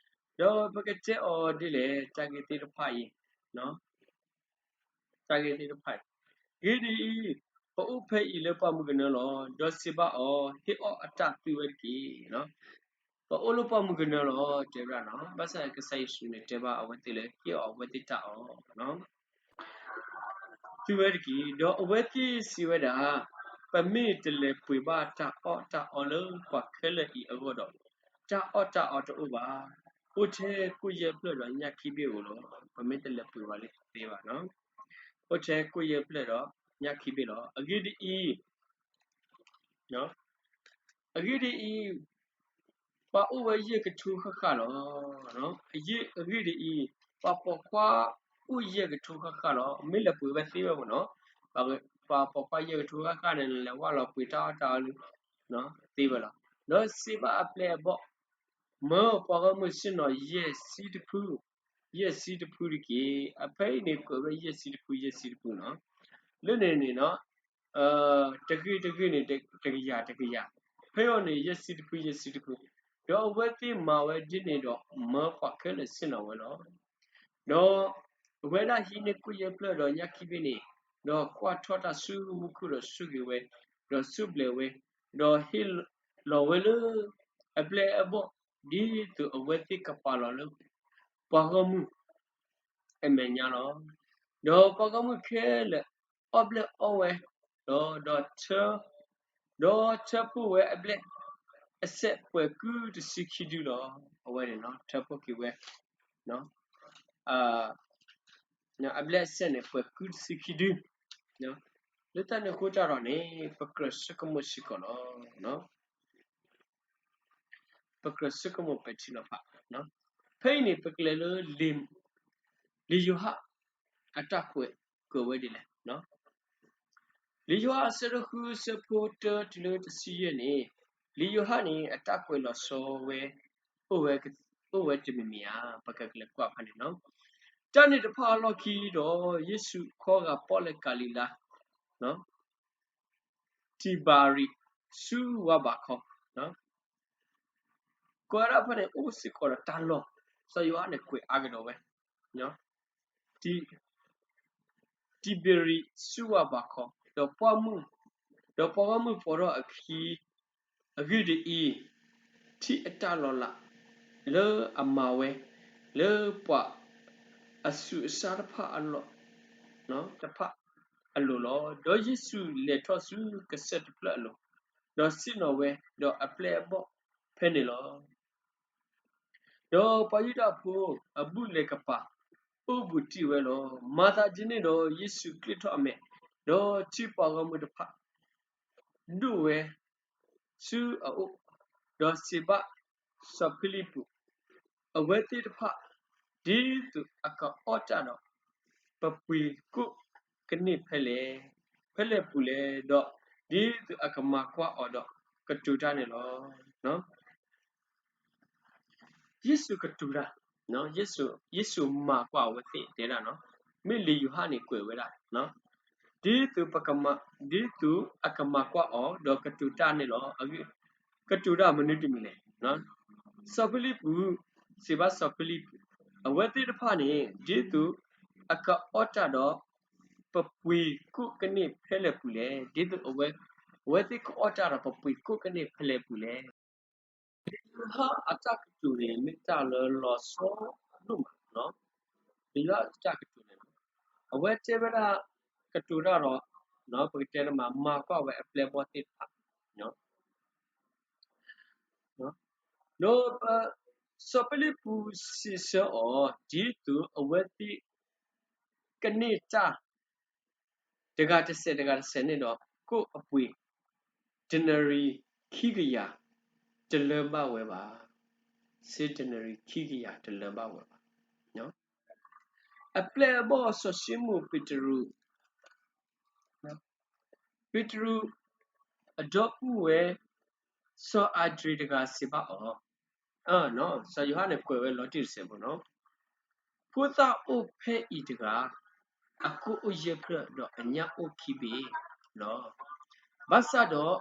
ဒီးပကတဲအီၤဒ်လဲၣ် တၢ်ဂ့ၢ်သ့ၣ်တဖၣ်အံၤ, တၢ်ဂ့ၢ်သ့ၣ်တဖၣ်အံၤ, ဂ့ၤဒ်အံၤ, ပအိၣ်ဖဲအံၤလၢပှၢ်မုၢ်ကနၢလီၤ. ဒီးစံးဘၣ်အီၤ, ဟ့ၣ်အီၣ်အတၢ်သုဝဲတက့ၢ်. ပအိၣ်လၢပှၢ်မုၢ်ကနၢလီၤ တဲဝဲဒၣ်နီၤ, ဘၣ်ဆၣ်ကစၢ်ယ့ၣ်ၡူးန့ၣ်တဲဘၣ်အဝဲသ့ၣ်လၢ ဟ့ၣ်အီၣ်အဝဲသ့ၣ်တၢ်အီၣ် သုဝဲတက့ၢ်. ဒီးအဝဲသ့ၣ်စံးဝဲဒၣ်, ပမ့ၢ်တလဲၤပှ့ၤဘၣ်တၢ်အီၣ်တၢ်အီလၢပှၤခဲလၢာ်အံၤအဂီၢ်ဒီး, တၢ်အီၣ်တၢ်အီတအိၣ်ဘၣ်. အိၣ်ထဲကိၣ်ယဲၢ်ဖျၢၣ်ဒီးညၣ်ခံဘ့ၣ်ဧိၤလီၤ. ပမ့ၢ်တလဲၤပှ့ၤဘၣ်လၢသ့ဘၣ်နီၤ, အိၣ်ထဲကိၣ်ယဲၢ်ဖျၢၣ်ဒီးညၣ်ခံဘ့ၣ်လီၤ. အဂ့ၢ်ဒ်အံၤ, အဂ့ၢ်ဒ်အံၤ, ပှၤအိၣ်ဝဲယဲၢ်ကထိဃၣ်ဃၣ်လီၤ. အဂ့ၢ်ဒ်အံၤ, ပှၤပိာ်ခွါအိၣ်ယဲၢ်ကထိဃၣ်ဃၣ်လီၤ. မ့ၢ်လဲၤပှ့ၤဝဲသ့ဝဲမ့ၢ်နီၤ, ပှၤပိာ်ခွါယဲၢ်ကထိဃၣ်ဃၣ်န့ၣ် လဲၤဝဲလီၤပှ့ၤတၢ်အီၣ်တၢ်အီလၢ သ့ဝဲလီၤ. ဒီးစံးဘၣ်အပျဲၢ်အဘီၣ်, မၢပှၤဂီၢ်မုၢ်ဆ့ၣ်နီၤယဲၢ်ဆံတဖု, ယဲၢ်ဆံတဖုတက့ၢ်. အဖဲအံၤန့ၣ် ကွဲးဝဲယဲၢ်ဆံတဖု ယဲၢ်ဆံတဖုနီၤ, လၢန့ၣ်န့ၣ်နီၤ, တဂ့ၢ်တဂ့ၢ်န့ၣ် တကယၤတကယၤ, ဖဲအံၤန့ၣ် ယဲၢ်ဆံတဖု ယဲၢ်ဆံတဖု, ဒီးအဝဲသ့ၣ်မၤဝဲဒ်န့ၣ်ဒီး မၢပှၤခဲလၢာ်ဆ့ၣ်နီၤဝဲလီၤ. ဒီးအဝဲဒၣ်ဟံးန့ၢ်ကိၣ်ယဲၢ်ဖျၢၣ်ဒီးညၣ်ခံဘ့ၣ်န့ၣ်, ဒီးကွၢ်ထီၣ်တၢ်ဆူမူခိၣ်ဒီးဆိၣ်ဂ့ၤဝဲ, ဒီးစူၢ်ဘျဲးဝဲ, ဒီးဟ့ၣ်လီၤဝဲလၢအပျဲၢ်အဘီၣ်, ဒ်သိးအဝဲသ့ၣ်ကပာ်လီၤလၢပှၤဂီၢ်မုၢ်အမဲာ်ညါလီၤ. ဒီးပှၤဂီၢ်မုၢ်ခဲလၢာ်အီၣ်ဘျဲၣ်အီၣ်ဝဲ, ဒီး, ဒီးထၢဖှိၣ်ဝဲအဘျဲၣ်အစဲးပှဲၤကုတဆံခံဒုလီၤ. အဝဲန့ၣ်နီၤ ထၢဖှိၣ်က့ၤဝဲ အဘျဲၣ်အစဲးန့ၣ် ပှဲၤကုတဆံခံဒု, လၢတၢ်န့ၣ်အဃိတၢ်ဒီးန့ၣ် ပကြၢးဆိကမိၣ်စ့ၢ်ကီးလီၤ. ပကြၢးဆိကမိၣ်ပဲာ်ထံနီၤဖး, ဖဲအံၤန့ၣ် ပကလဲၤလၢ လံာ်ယိၤဟၣ်အတၢ်ကွဲးကၢၤဝဲဒ်လဲၣ်. လံာ်ယိၤဟၣ်အဆၢဒိၣ်ဃု အဆၢဖိတၢတုၤလၢတဆံယဲၢ်န့ၣ်, လံာ်ယိၤဟၣ်န့ၣ် အတၢ်ကွဲးလီၤဆီဝဲ အိၣ်ဝဲ, အိၣ်ဝဲတမံၤမံၤဧါ, ပကကလဲၤကွၢ်ဖဲန့ၣ်နီၤ. တၢ်န့ၣ်တဖၣ်အလီၢ်ခံဒီး ယ့ၣ်ၡူးခီဂာ်ပီၣ်လဲၣ်ကၤလံၤလါ တံၤဘၤရံးဆူဝါဘးခီ, ကွဲးဒၣ်ဖဲန့ၣ် အိၣ်စ့ၢ်ကီးဒီးတၢ်လီၢ်, စီၤယိၤဟၣ်န့ၣ်ကွဲးအါကဒီးဝဲ, တံၤဘၤရံးဆူဝါဘးခီ, ဒီးပှၢ်မုၢ်, ဒီးပှၤဂီၢ်မုၢ်ပိာ်ထီၣ်အခံ, အဂ့ၢ်ဒ်အံၤ, ထံၣ်အတၢ်လီၤလးလၢအမၤဝဲ လၢပှၤအဆူးအဆါတဖၣ်အလီၢ်, တဖၣ်အလိၤလီၤ. ဒီးယ့ၣ်ၡူးလဲၤထီၣ်ဆူကစၢၢ်တဖျၢၣ်အလိၤ, ဒီးဆ့ၣ်နီၤဝဲ, ဒီးအပျဲၢ်အဘီၣ်ဖဲန့ၣ်လီၤ. ဒီးပှၤယူဒၤဖိအဘူၣ်လဲၤကပၤ အိၣ်ဘူးတံၢ်ဝဲလီၤ. မၤသးဒ်န့ၣ်ဒီး ယ့ၣ်ၡူးကျ့ထီၣ်အမဲာ်, ဒီးထံၣ်ပှၤဂီၢ်မုၢ်တဖၣ် ဒိၣ်ဝဲဆူအအိၣ်, ဒီးစံးဘၣ်စီၤဖံလံးပူး, အဝဲသ့ၣ်တဖၣ် ဒ်သိးအကအီၣ်တၢ်ဒီး ပပှ့ၤကိၣ်ကန့ၢ်ဖဲလဲၣ်, ဖဲလဲၣ်ပူၤလဲၣ်, ဒီးဒ်သိးအကမၤကွၢ်အီၤဒီး ကတိၤတၢ်န့ၣ်လီၤ. ယ့ၣ်ၡူးကတိၤတၢ်, ယ့ၣ်ၡူးမၤကွၢ်အဝဲသ့ၣ်တဲဒၣ်နီၤ, မ့ၢ်လံာ်ယိၤဟၣ်န့ၣ်ကွဲးဝဲဒၣ်, ဒ်သိးပကမၤ, ဒ်သိးအကမၤကွၢ်အီၤဒီးကတိၤတၢ်န့ၣ်လီၤ. ကတိၤတၢ်မနုၤတမံၤလဲၣ်. စီၤဖံလံးပူး, စံးဘၣ်စီၤဖံလံးပူး, အဝဲသ့ၣ်တဖၣ်န့ၣ် ဒ်သိးအကအီၣ်တၢ်ဒီး ပပှ့ၤကိၣ်ကန့ၢ်ဖဲလဲၣ်ပူၤလဲၣ်, ဒ်သိးအဝဲ, အဝဲသ့ၣ်ကအီၣ်တၢ်ဒီးပပှ့ၤကိၣ်ကန့ၢ်ဖဲလဲၣ်ပူၤလဲၣ်. လံာ်ယိၤဟၣ်အတၢ်ကတိၤန့ၣ် မ့ၢ်တၢ်လၢလီၤဆီဒိၣ်မး, လံာ်ယိၤဟၣ်အတၢ်ကတိၤန့ၣ်, အဝဲတဲဝဲဒၣ်, ကတိၤတၢ်ဒီး, ပကတဲတမး မၤကွၢ်ဝဲအပျဲၢ်အဘီၣ်သ့ၣ်တဖၣ် ဒီး စီၤဖံလံးပူးစံးဆၢအီၤ ဒ်သိးအဝဲသ့ၣ်ကန့ၢ်တၢ် တဂၤတစဲးတဂၤတစဲးန့ၣ်ဒီး ကိၣ်အပှ့ၤ denarius ခံကယၤ တလၢဘၣ်ဝဲဘၣ်. စ့ denarius ခံကယၤတလၢဘၣ်ဝဲဘၣ်. အပျဲၢ်အဘီၣ်စီၤၡံမိၣ်ပ့းတရူး, ပ့းတရူးအဒီပုၢ်ဝဲၢ် စီၤအၤဒြံးတဂၤစံးဘၣ်အီၤ, စီၤယိၤဟၣ်န့ၣ်ကွဲးဝဲလီၤတံၢ်တစဲးဖိနီၤ, ဖိသၣ်အိၣ်ဖဲအံၤတဂၤ, အကိၣ်အိၣ်ယဲၢ်ဖျၢၣ်ဒီးအညၣ်အိၣ်ခံဘ့ၣ်လီၤ. ဘၣ်ဆၣ်ဒီး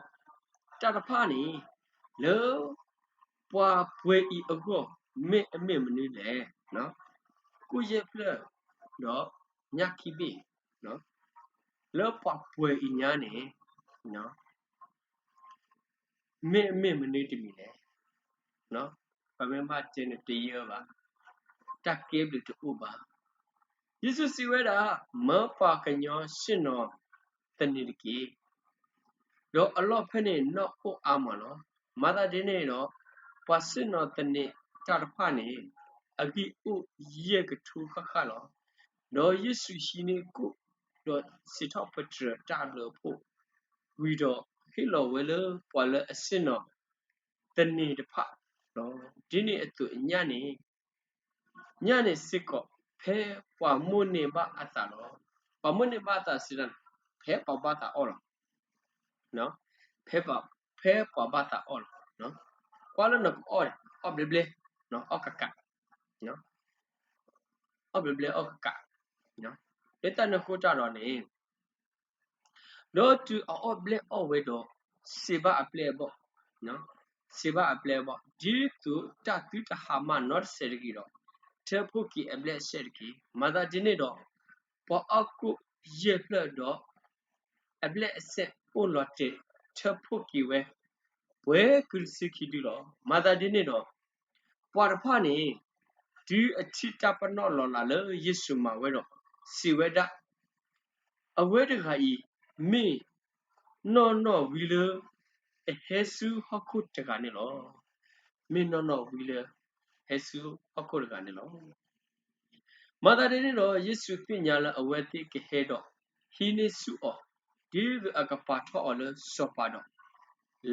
တၢ်တဖၣ်န့ၣ် လၢပှၤပှဲၤအံၤအဂီၢ် မ့ၢ်အမ့ၢ်မနုၤလဲၣ်. ကိၣ်ယဲၢ်ဖျၢၣ်ဒီးညၣ်ခံဘ့ၣ် လၢပှၤပှဲၤအံၤညါန့ၣ် မ့ၢ်အမ့ၢ်မနုၤတမံၤလဲၣ်. ပမ့ၢ်ဘၣ်တဲန့ၣ်တယၢဘၣ်, တၢ်ကဲဘျုးတအိၣ်ဘၣ်. ယ့ၣ်ၡူးစံးဝဲဒၣ်, မၢပှၤကညီဆ့ၣ်နီၤသန့ၤတက့ၢ်. ဒီးအလီၢ်ဖဲန့ၣ်နီၣ်အိၣ်အါမးလီၤ. မၤသးဒ်န့ၣ်ဒီး ပှၤဆ့ၣ်နီၤသန့ၤတၢ်တဖၣ်န့ၣ် အဂံၢ်အိၣ်ယဲၢ်ကထိဃၣ်ဃၣ်လီၤ. ဒီးယ့ၣ်ၡူးဟံးန့ၢ်ကိၣ်, ဒီးစံးထီၣ်ပတြၢၤတၢ်အဘျုးအဖှိၣ်, ဝံၤဒီးဟ့ၣ်လီၤဝဲလၢပှၤလၢအဆ့ၣ်နီၤသန့ၤတဖၣ်လီၤ. ဒ်န့ၣ်အသိးညၣ်န့ၣ် ညၣ်န့ၣ်စ့ၢ်ကီး ဖဲပှၤမိၣ်န့ၢ်ဘၣ်အသးလီၤ. ပှၤမိၣ်န့ၢ်ဘၣ်အသးစံးဒ်န့ၣ်, ဖဲပှၤဘၣ်သးအီၣ်လီၤ. ဖဲ, ဖဲပှၤဘၣ်သးအီၣ်လီၤ. ကွၢ်လၢနကအီၣ်န့ၣ် အီၣ်ဘျဲဘျဲ, အီၣ်ကးကး, အီၣ်ဘျဲဘျဲအီၣ်ကးကး, လၢတၢ်န့ၣ်အဃိတၢ်ဒီးန့ၣ် ဒီးတုၤအအီၣ်ဘျဲၣ်အီၣ်ဝဲဒီး စံးဘၣ်အပျဲၢ်အဘီၣ်, စံးဘၣ်အပျဲၢ်အဘီၣ်, ဒ်သိးတၢ်သုတဟါမၢ်နီတစဲးတဂ့ၤဒီး, ထၢဖှိၣ်က့ၤအဘျဲၣ်အစဲးတက့ၢ်. မၤသးဒ်န့ၣ်ဒီး ပှၤအီၣ်ကိၣ်ယဲၢ်ဖျၢၣ်ဒီး အဘျဲၣ်အစဲးအိၣ်လီၤတဲာ် ထၢဖှိၣ်က့ၤဝဲ ပှဲၤကုတဆံခံဒုလီၤ. မၤသးဒ်န့ၣ်ဒီး ပှၤတဖၣ်န့ၣ် တုၤအထံၣ်တၢ်ပနီၣ်လီၤလးလၢယ့ၣ်ၡူးမၤဝဲဒီး စံးဝဲဒၣ်, အဝဲတဂၤအံၤ မ့ၢ်နီၢ်နီၢ်ဝံလၢ အဟဲဆူဟီၣ်ခိၣ်တဂၤန့ၣ်လီၤ. မ့ၢ်နီၢ်နီၢ်ဝံလၢ ဟဲဆူဟီၣ်ခိၣ်တဂၤန့ၣ်လီၤ. မၤသးဒ်န့ၣ်ဒီး ယ့ၣ်ၡူးသ့ၣ်ညါလၢအဝဲသ့ၣ်ကဟဲဒီး ဟံးန့ၢ်ဆူၣ်အီၤ ဒ်သိးအကပာ်ထီၣ်အီၤလၢစီၤပၤဒီး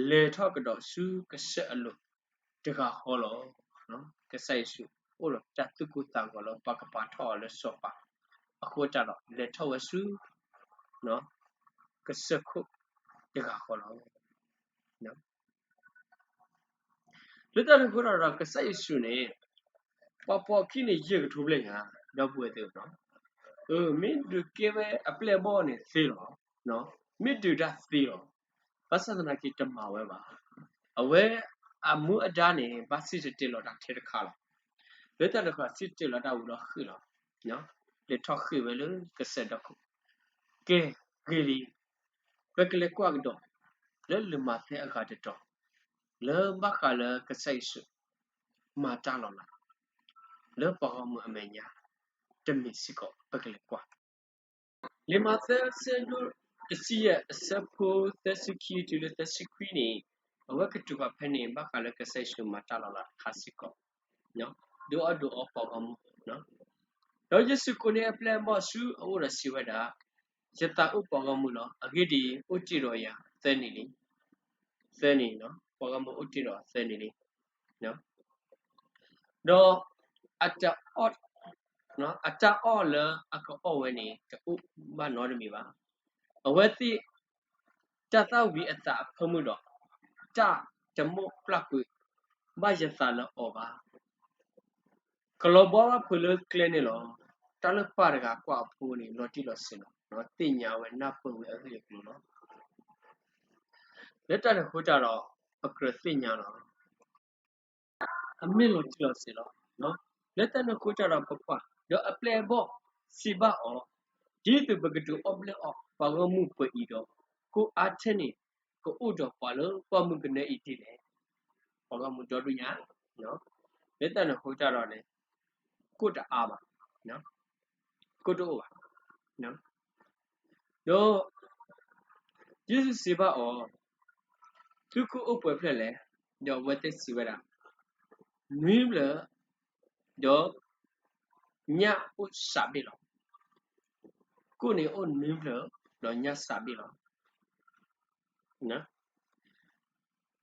လဲၤထီၣ်ကဒီးဆူကစၢၢ်အလိၤတဂၤဃီလီၤ. ကစၢ်ယ့ၣ်ၡူးအိၣ်ဒီးတၢ်သူၣ်ကိၢ်သးဂီၤလၢပှၤကပာ်ထီၣ်အီၤလၢစီၤပၤအဃိတၢ်ဒီး လဲၤထီၣ်ဝဲဆူ ကစၢၢ်ခိၣ်တဂၤဃီလီၤ. လၢတၢ်န့ၣ်အဃိဒီး ကစၢ်ယ့ၣ်ၡူးန့ၣ် ပှၤပိာ်အခံန့ၣ် ယဲၢ်ကထိဘျဲၣ်ညါ ဒီပုၢ်ဝဲၢ်သ့ၣ်ဧၢ, မ့ၢ်ဒုးကဲဝဲအပျဲၢ်အဘီၣ်န့ၣ်သ့လီၤ, မ့ၢ်ဒုးတၢ်သ့လီၤ. ဘၣ်ဆၣ်သနာ်က့တမၤဝဲဘၣ်. အဝဲအမူအဒါန့ၣ် ဘၣ်စံၣ်တဲၤတဲလီၤတၢ်ထဲတခါလီၤ. လၢတၢ်တခါစံၣ်တဲၤတဲလီၤတၢ်ဝံၤဒီးဃ့ၢ်လီၤ, လဲၤထီၣ်ဃ့ၢ်ဝဲလၢကစၢၢ်ဒီခိၣ်, ကဲ ဂ့ၤလံ, ပကလဲၤကွၢ်ကဒီး လၢလံာ်မးသဲအဂၤတတီၤ လၢဘၣ်ဃးလၢကစၢ်ယ့ၣ်ၡူး မၤတၢ်လီၤလး လၢပှၤဂီၢ်မုၢ်အမဲာ်ညါ တမံၤစ့ၢ်ကီး ပကလဲၤကွၢ်. လံာ်မးသဲအဆၢဒိၣ်တဆံယဲၢ် အဆၢဖိသၢဆံခံတုၤလၢသၢဆံခွံန့ၣ် အဝဲကတိၤဃာ်ဖဲန့ၣ် ဘၣ်ဃးလၢကစၢ်ယ့ၣ်ၡူးမၤတၢ်လီၤလးတခါစ့ၢ်ကီး, ဒုးအီၣ်ဒုးအီပှၤဂီၢ်မုၢ် ဒီးယ့ၣ်ၡူးကိးန့ၢ်အပျဲၢ်အဘီၣ်ဆူအအိၣ်ဒီးစံးဝဲဒၣ်, ယသးအိၣ်ပှၤဂီၢ်မုၢ်လီၤ. အဂ့ၢ်ဒ်အံၤ, အိၣ်တ့ၢ်ဒီးယၤသၢနံၤလံ, သၢနံၤ, ပှၤဂီၢ်မုၢ်အိၣ်တ့ၢ်ဒီးသၢနံၤလံ, ဒီးအတအီၣ် အတၢ်အီၣ်လၢအကအီၣ်ဝဲန့ၣ် တအိၣ်ဘၣ်နီတမံၤဘၣ်. အဝဲသ့ၣ် တၢ်သၣ်ဝံၤအသးအဖၢမုၢ်ဒီး တၢ်တမိၣ်ပျၢ်ကွံာ်ဘၣ်ယသးလၢအီၤဘၣ်. ကလီၤဘှါဘၣ်ဖုးလၢကျဲန့ၣ်လီၤ. တၢ်လၢပၢ်တဂၤကွၢ်အဖိန့ၣ် လီၤတံၢ်လီၤဆဲးလီၤ. သ့ၣ်ညါဝဲနၢ်ပၢၢ်ဝဲအဂ့ၢ်အကျိၤလီၤ. လၢတၢ်န့ၣ်အဃိတၢ်ဒီး ပကြၢးသ့ၣ်ညါလီၤ. အမ့ၢ်လီၤတံၢ်လီၤဆဲးလီၤ. လၢတၢ်န့ၣ်အဃိတၢ်ဒီးပကွၢ်, ဒီးအပျဲၢ်အဘီၣ်စံးဘၣ်အီၤ, ဒ်သိးပကဒုးအီၣ်ဘျဲၣ်အီၣ်ပှၤဂီၢ်မုၢ်ပှဲၤအံၤဒီး, ကိးအါထဲန့ၣ် ကအိၣ်ဒီးပှၤလၢပှၢ်မုၢ်ကနၢအံၤဒ်လဲၣ်. ပှၤဂီၢ်မုၢ်ဒီဒူၣ်ညါ, လၢတၢ်န့ၣ်အဃိတၢ်ဒီးန့ၣ် ကိၣ်တအါဘၣ်, ကိၣ်တအိၣ်ဘၣ်. ဒီး ယ့ၣ်ၡူးစံးဘၣ်အီၤ, သုကိၣ်အိၣ်ပှဲၤဖျၢၣ်လဲၣ်. ဒီးအဝဲသ့ၣ်စံးဝဲဒၣ်, နွံဖျၢၣ်, ဒီး ညၣ်အိၣ်စးဘ့ၣ်လီၤ. ကိၣ်န့ၣ်အိၣ်နွံဖျၢၣ်, ဒီးညၣ်စးဘ့ၣ်လီၤ.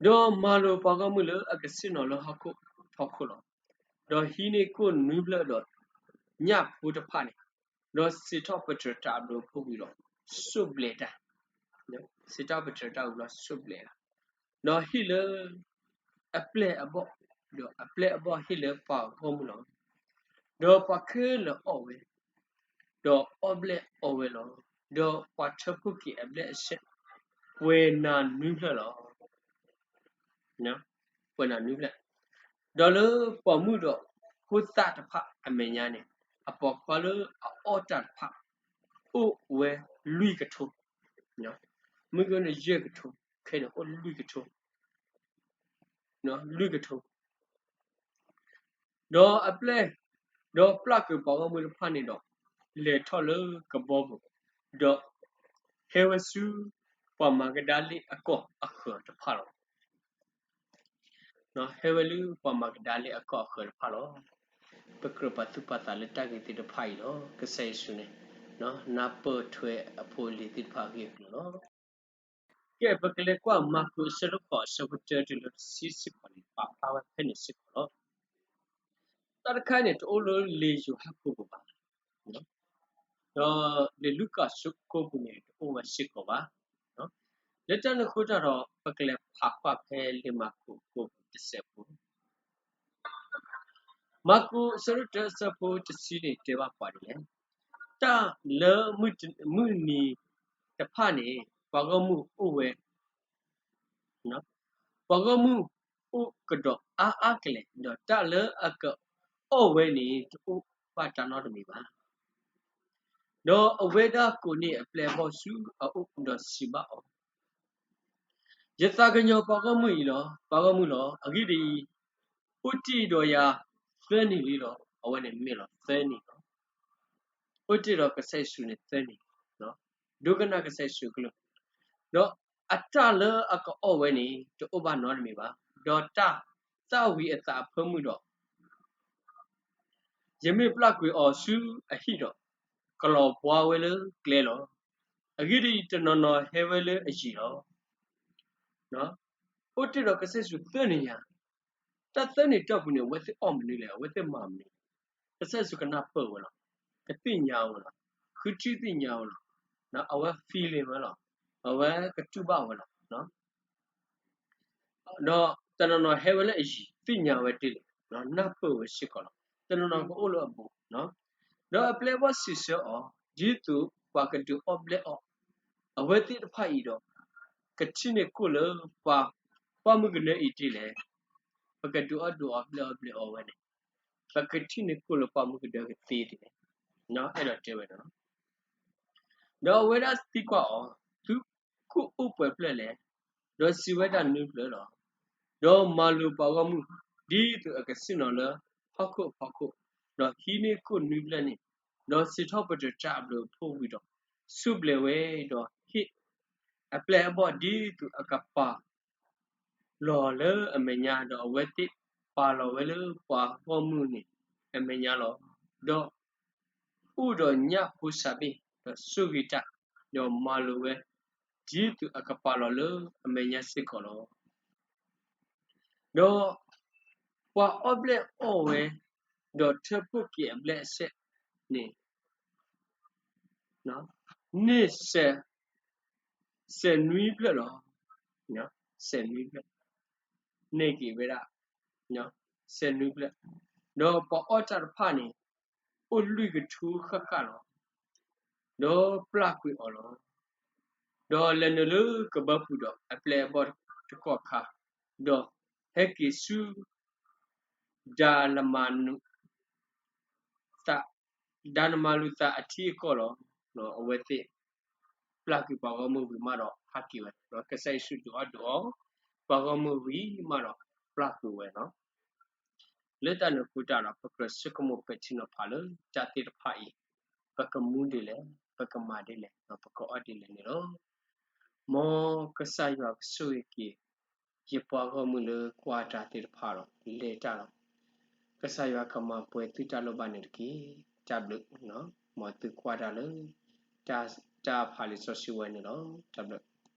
ဒီးမၤလိာ်ပှၤဂီၢ်မုၢ်လၢအကဆ့ၣ်နီၤလၢဟီၣ်ခိၣ်ဖီခိၣ်လီၤ. ဒီးဟံးန့ၢ်ကိၣ်နွံဖျၢၣ်ဒီးညၣ်ဖိတဖၣ်န့ၣ်, ဒီးစံးထီၣ်ပတြၢၤတၢ်အဘျုးအဖှိၣ်ဝံၤဒီး ဆိၣ်ဘျဲးတၢ်, စံးထီၣ်ပတြၢၤတၢ်ဝံၤဒီးဆိၣ်ဘျဲးတၢ်, ဒီးဟ့ၣ်လၢအပျဲၢ်အဘီၣ်, ဒီးအပျဲၢ်အဘီၣ်ဟ့ၣ်လၢပှၤဂီၢ်မုၢ်လီၤ. ဒီးပှၤခဲလၢာ်အီၣ်ဝဲ, ဒီးအီၣ်ဘျဲၣ်အီဝဲလီၤ. ဒီးပှၤထၢဖှိၣ်က့ၤအဘျဲၣ်အဆဲး ပှဲၤနၤနွံဖျၢၣ်လီၤ. ပှဲၤနၤနွံဖျၢၣ်, ဒီးလၢပိာ်မုၣ်ဒီးဖိသၣ်တဖၣ်အမဲာ်ညါန့ၣ်, အပိာ်ခွါလၢအအီၣ်တၢ်တဖၣ် အိၣ်ဝဲလွံၢ်ကထိ, မုၢ်ကန့ၣ်ယဲၢ်ကထိ, ခဲအံၤန့ၣ်အိၣ်လွံၢ်ကထိ, လွံၢ်ကထိ ဒီးအပျဲၢ်, ဒီးပျၢ်ကွံာ်ပှၤဂီၢ်မုၢ်တဖၣ်န့ၣ်ဒီး, လဲၤထီၣ်လၢကဘီပူၤ, ဒီးဟဲဝဲဆူပှၤမၤကဒၤလ့ၣ်အကီၢ်အဃၢၤတဖၣ်လီၤ. ဟဲဝဲလၢပှၤမၤကဒၤလ့ၣ်အကီၢ်အဃၢၤတဖၣ်လီၤ. ပကြၢးပာ်သူၣ်ပာ်သးလၢတၢ်ဂ့ၢ်သ့ၣ်တဖၣ်အံၤလီၤ. ကစၢ်ယ့ၣ်ၡူးန့ၣ် နၢ်ပၢၢ်ထွဲအဖိအလံၤသ့ၣ်တဖၣ်အဂ့ၢ်အကျိၤလီၤ. ကဲ ပကလဲၤကွၢ်မၢ်ကူးအဆၢဒိၣ်ဃိးအဆၢဖိတၢတုၤလၢတဆံစ့ၢ်ကီးန့ၣ် ပာ်ဖျါဝဲဖဲန့ၣ်စ့ၢ်ကီးလီၤ. တၢ်တခါန့ၣ် တအိၣ်လၢလံာ်ယိၤဟၣ်ကိာ်ပူၤဘၣ်, ဒီးလံာ်လူၤကၣ်ကိာ်ပူၤန့ၣ် တအိၣ်ဝဲစ့ၢ်ကီးဘၣ်. လၢတၢ်န့ၣ်အဃိတၢ်ဒီး ပကလဲၤဖးကွၢ်ဖဲလံာ်မၢ်ကူးကိာ်ပူၤတစဲးဖိ မၢ်ကူးအဆၢဒိၣ်တၢအဆၢဖိတဆံန့ၣ် တဲဘၣ်ပှၤဒ်လဲၣ်. တၢ်လၢမုၢ်နံၤတဖၣ်န့ၣ် ပှၤဂီၢ်မုၢ်အိၣ်ဝဲ, ပှၤဂီၢ်မုၢ်အိၣ်ကဒီးအါအါကလဲာ်, ဒီးတၢ်လၢအကအီၣ်ဝဲန့ၣ် တအိၣ်ဘၣ်တၢ်နီတမံၤဘၣ်. ဒီးအဝဲဒၣ်ကိးန့ၢ်အပျဲၢ်အဘီၣ်ဆူအအိၣ်ဒီးစံးဘၣ်အီၤ, ယသးကညီၤပှၤဂီၢ်မုၢ်အံၤလီၤ, ပှၤဂီၢ်မုၢ်လီၤ. အဂ့ၢ်ဒ်အံၤ, အိၣ်တ့ၢ်ဒီးယၤသၢနံၤလံလီၤ. အဝဲန့ၣ်မ့ၢ်လီၤသၢနံၤလီၤ. အိၣ်တ့ၢ်ဒီးကစၢ်ယ့ၣ်ၡူးန့ၣ်သၢနံၤ, ဒိကနၣ်ကစၢ်ယ့ၣ်ၡူးအကလုၢ်, ဒီးအတၢ်လၢအကအီၣ်ဝဲန့ၣ် တအိၣ်ဘၣ်နီတမံၤဘၣ်. ဒီးတၢ်သၣ်ဝံၤအသးအဖၢမုၢ်ဒီး ယမ့ၢ်ပျၢ်ကွံာ်အီၤဆူအဟံၣ်ဒီး ကလီၤဘှါဝဲလၢကျဲလီၤ. အဂ့ၢ်ဒ်အံၤ, တနီၤနီၤဟဲဝဲလၢအယံၤလီၤ. အိၣ်တ့ၢ်ဒီးကစၢ်ယ့ၣ်ၡူးသၢနံၤညါ, တၢ်သၢနံၤတီၢ်ပူၤန့ၣ် အဝဲသ့ၣ်အီၣ်မနုၤလဲၣ်, အဝဲသ့ၣ်မၤမနုၤလဲၣ်. ကစၢ်ယ့ၣ်ၡူးကနၢ်ပၢၢ်ဝဲလီၤ. ကသ့ၣ်ညါဝဲလီၤ. ဃုထံၣ်သ့ၣ်ညါဝဲလီၤ. အဝဲ feeling ဝဲလီၤ. အဝဲကတူၢ်ဘၣ်ဝဲလီၤ. ဒီးတနီၤနီၤဟဲဝဲလၢအယံၤ သ့ၣ်ညါဝဲတ့ၢ်လံ, နၢ်ပၢၢ်ဝဲစ့ၢ်ကီးလီၤ. တနီၤနီၤကအိၣ်လၢအဘူး, ဒီးအပျဲၢ်အဘီၣ်စံးဆၢအီၤ, ဒ်သိးပှၤကဒုးအီၣ်ဘျဲၣ်အီၣ်အဝဲသ့ၣ်တဖၣ်အံၤဒီး, ကထံၣ်န့ၢ်ကိၣ်လၢပှၤ, ပှၢ်မုၢ်ကနၢအံၤဒ်လဲၣ်. ပကဒုးအီၣ်ဒုးအီဘျဲၣ်အီၣ်ဘျဲၣ်အီဝဲန့ၣ်, ပကထံၣ်န့ၢ်ကိၣ်လၢပှၢ်မုၢ်ကနၢကသ့ဒ်လဲၣ်. အဲၣ်ဒိးတဲဝဲဒၣ် ဒီးအဝဲဒၣ်သံကွၢ်အီၤ, သုကိၣ်အိၣ်ပှဲၤဖျၢၣ်လဲၣ်. ဒီးစံးဝဲဒၣ်နွံဖျၢၣ်လီၤ. ဒီးမၤလိာ်ပှၤဂီၢ်မုၢ် ဒ်သိးအကဆ့ၣ်နီၤလၢဟီၣ်ခိၣ်အဖီခိၣ်, ဒီးဟံးန့ၢ်ကိၣ်နွံဖျၢၣ်န့ၣ်, ဒီးစံးထီၣ်ပတြၢၤတၢ်အဘျုးအဖှိၣ်ဝံၤဒီး, ဆိၣ်ဘျဲးဝဲ, ဒီးဟ့ၣ်အပျဲၢ်အဘီၣ်ဒ်သိးအကပာ် လီၤလၢအမဲာ်ညါ, ဒီးအဝဲသ့ၣ်ပာ်လီၤဝဲလၢပှၤဂီၢ်မုၢ်န့ၣ်အမဲာ်ညါလီၤ. ဒီးအိၣ်ဒီးညၣ်ဖိစးဘ့ၣ်, ဒီးဆိၣ်ဂ့ၤတၢ်, ဒီးမၤလိာ်ဝဲ ဒ်သိးအကပာ်လီၤလၢအမဲာ်ညါစ့ၢ်ကီးလီၤ. ဒီးပှၤအီၣ်ဘျဲၣ်အီၣ်ဝဲ, ဒီးထၢဖှိၣ်က့ၤအဘျဲၣ်အဆဲး, န့ၣ် န့ၢ် စဲးနွံဖျၢၣ်လီၤ. စဲးနွံဖျၢၣ် န့ၢ်က့ၤဝဲဒၣ် စဲးနွံဖျၢၣ်, ဒီးပှၤအီၣ်တၢ်တဖၣ်န့ၣ် အိၣ်လွံၢ်ကထူဃၣ်ဃၣ်လီၤ. ဒီးပျၢ်ကွံာ်အီၤလီၤ. ဒီးလဲၤနုာ်လၢကဘီပူၤဒီးအပျဲၢ်အဘီၣ်တကီၢ်ခါ, ဒီးဟဲက့ၤဆူ ဒၤနမ ဒၤနမၤလူၤသးအထံအကီၢ်လီၤ. အဝဲသ့ၣ် ပျၢ်ကွံာ်ပှၤဂီၢ်မုၢ်ဝံၤမးဒီးဟးက့ၤဝဲ, ကစၢ်ယ့ၣ်ၡူးဒုးအီၣ်ဒုးအီ ပှၤဂီၢ်မုၢ်ဝံၤမးဒီးပျၢ်ကွံာ်ဝဲလီၤ. လၢတၢ်န့ၣ်အဃိတၢ်ဒီး ပကြၢးဆိကမိၣ်ပဲာ်ထံနီၤဖးလၢတၢ်သ့ၣ်တဖၣ်အံၤ, ပကမူဒ်လဲၣ်, ပကမၤဒ်လဲၣ်, ပကအီၣ်ဒ်လဲၣ်န့ၣ်လီၤ. မ်ကစၢ်ယွၤကဆိၣ်ဂ့ၤက့ၤ ယပှၤဂီၢ်မုၢ်လၢကွၢ်တၢ်သ့ၣ်တဖၣ်ဒီး လဲၤတၢ်ဒီး ကစၢ်ယွၤကမၤပှဲၤသုတၢ်လိၣ်ဘၣ်န့ၣ်တက့ၢ်. တၢ်ဘျုး, မ်သုကွၢ်တၢ်လၢ တၢ်ဖးလံာ်စီဆှံဝဲန့ၣ်လီၤ. တၢ်ဘျုး.